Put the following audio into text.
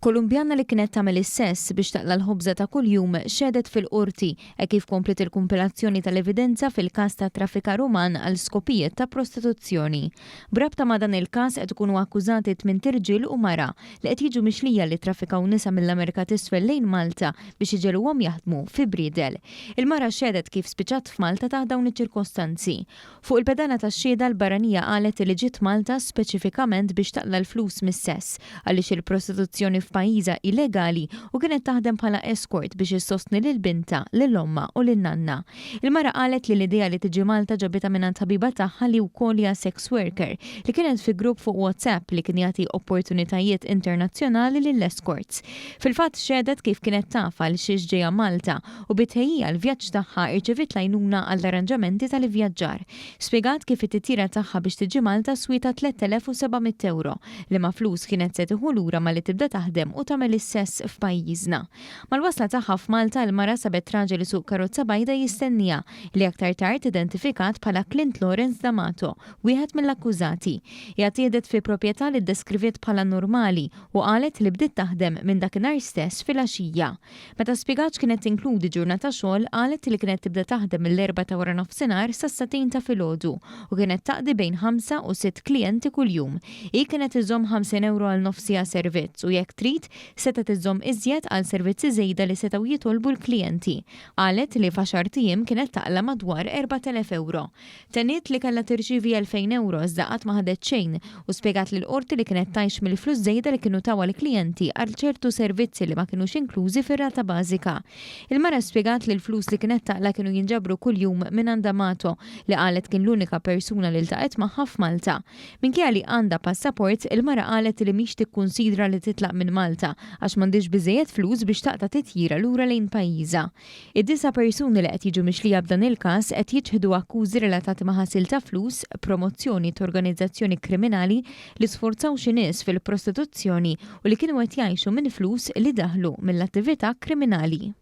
Kolumbjana li kienet tagħmel is-sess biex taqla' l-ħobża ta' kuljum xehdet fil-Qorti hekk kif kompliet il-kumpilazzjoni tal-evidenza fil-każ ta' traffikar uman għal skopijiet ta' prostituzzjoni. B'rabta ma' dan il-każ qed ikunu akkużati tmint irġiel u mara li qed jiġu mixlija li ttraffikaw nisa mill-Amerika t'Isfel lejn Malta biex iġegħluhom jaħdmu fi briedel. Il-mara xehdet kif spiċċat f'Malta taħt dawn iċ-ċirkostanzi. Fuq il-pedana tax-xhieda l-barranija qalet li ġiet Malta speċifikament biex taqla' l-flus mis-sess għaliex il-prostituzzjoni f'pajjiżha hi legali u kienet taħdem bħala escort biex issostni lil bintha, lil ommha u lin-nanna. Il-mara qalet li l-idea li tiġi Malta ġabitha mingħand ħabiba tagħha li wkoll hija sex worker li kienet fi grupp fuq WhatsApp li kien jagħti opportunitajiet internazzjonali lill-escorts. Fil-fatt xehdet kif kienet taf għal xiex ġejja Malta u bi tħejjija għall-vjaġġ tagħha rċeviet l-għajnuna għall-arranġamenti tal-ivvjaġġar. Spjegat kif it-titjira tagħha biex tiġi Malta swietha 3,700 ewro, liema flus kienet se tieħu lura malli tibda taħdem u tagħmel is-sess f'pajjiżna. Mal-wasla tagħha f'Malta, il-mara sabet raġel isuq karozza bajda jistenniha, li aktar tard identifikat bħala Clint Lawrence D'Amato, wieħed mill-akkużati. Hija ttieħdet fi proprjetà li ddeskriviet bħala normali u qalet li bdiet taħdem minn dakinhar stess filgħaxija. Meta spjegat x'kienet tinkludi ġurnata xogħol, qalet li kienet tibda taħdem mill-erbgħa ta' waranofsinhar sas-sagħtejn ta' filgħodu u kienet taqdi bejn ħamsa u sitt klijenti kuljum. Hi kienet iżżomm 50 ewro għal nofs siegħa servizz u jekk trid, setgħet iżżomm iżjed għal servizzi żejda li setgħu jitolbu l-klijenti. Qalet li f'għaxart ijiem kienet taqla' madwar 4,000 ewro. Tenniet li kellha tirċievi 2,000 ewro iżda qatt ma ħadet xejn u spjegat lill-Qorti li kienet tgħix mill-flus żejda li kienu tawha l-klijenti għal ċertu servizzi li ma kinux inklużi fir-rata bażika. Il-mara spjegat li l-flus li kienet taqla' kienu jinġabru kuljum mingħand Amato li qalet kien l-unika persuna li ltaqgħet magħha f'Malta. Minkejja li għandha passaport, il-mara qalet li mhix tikkunsidra li titlaq minn Malta għax m'għandhiex biżżejjed flus biex taqta' titjira lura lejn pajjiżha. Id-disa' persuni li qed jiġu mixlija b'dan il-każ qed jiċħdu akkużi relatati ma' ħasil ta' flus, promozzjoni t'organizzazzjoni kriminali li sforzaw xi nies fil-prostituzzjoni u li kienu qed jgħixu minn flus li daħlu mill-attività kriminali.